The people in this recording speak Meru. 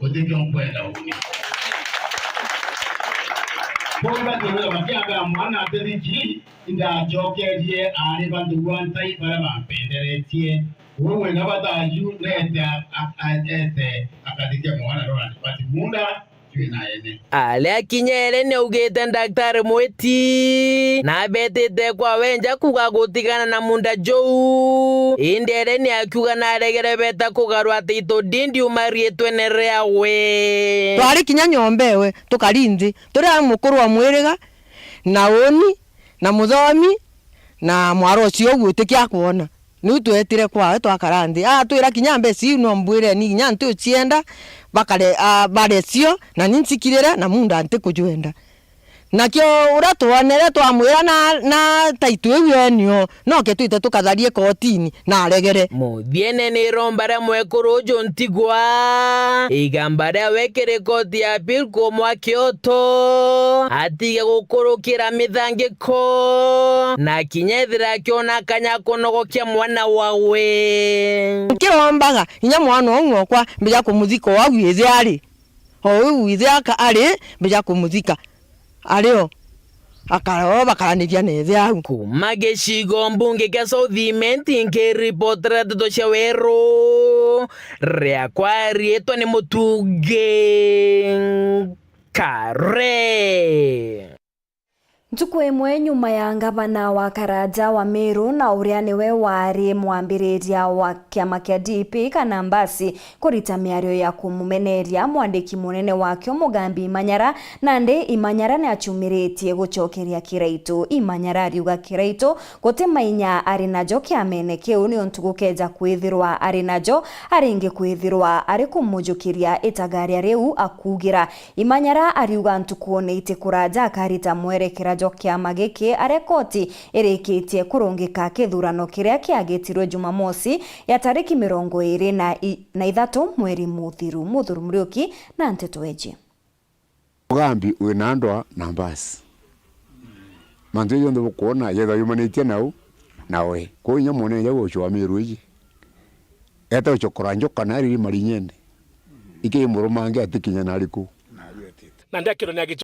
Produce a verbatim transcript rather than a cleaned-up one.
Gutikio nkwenda uni. Bauga tuuga bakiaga mwana atethiki, indacokerie aari ba nthigua ntai baria bampenderetie. Uu wina bata aju neete a-, a-, a-, eete akathikia mwana Roland Bati Munda. Aria kinya ere ni augite Daktari Mwiti na abetite kwa wenja kuga gutigana na munda juu, indi ere ni akiuga na aregere beta kugarwa title deed ndiuma riitwene riawe. Twari kinya nyomba ewe, tukari nthi, turi a mukuru wa mwiriga, na uni, na muthomi, na mwara ucio ugwitikia kwona. Niu twetire kwawe twakara nthi. Atwira kinya mbeca iu no mbwire ni kinya nti ucienda, bakare, a, barecio, na ni ncikirire, na munda nti kujwenda. Nakio uria twonere twamwira na, na taitu iu enio, noke twite tukatharie kotini, na aregere. Muthiene ni iromba ria mwekuru uju ntigwa, igamba riawe kiri koti ya appeal kumwa kioto, atige gukurukira mithangiko, na kinya ethira akiona kanya kunogokia mwana wawe. Nkirombaga, inya mwana uu ng'okwa, mbija kumuthika o au ithe ari. O au ithe aka-, ari, mbija kumuthika. Ari o. Akara o, bakaraniria na ithe au. Kuma gicigo mbunge kia South Imenti, nkiripotera ndeto cia weru, riakwa riitwa ni Mutungi Kare. Ntuku imwe nyuma ya ngavana wa Karaja wa Meru na uria niwe wari mwambiriria wa kiama kia D P kana Mbasi kurita miario ya kumumeneria mwandiki munene wakio Mugambi Imanyara, nandi Imanyara ni achumiritie gucokeria Kiraitu. Imanyara ariuga Kiraitu guti mainya ari najo kiamene kiu, niuntu gukeja kwithirwa ari najo, aringi kwithirwa ari kumujukiria itagaria riu akuugira. Imanyara ariuga ntukuune itikuraja akarita mwerekera jwa kiama giki aria koti irikitie kurungika kithurano kiria kiagitirwe Jumamosi ya tariki mirongo iiri na i-, na ithatu mweri muthiru. Muthuru Muriuki na nteto eji. Mugambi wina ndwa na Mbasi. Mantu jonthe bukwona yethwa yumanitie nau nawe. Kwou inya mwene ja gucwa Meru iji. Eta gucokora njoka na riri marinyene. Iki murumange atikinya nariku? Na ndakirwo ni agi-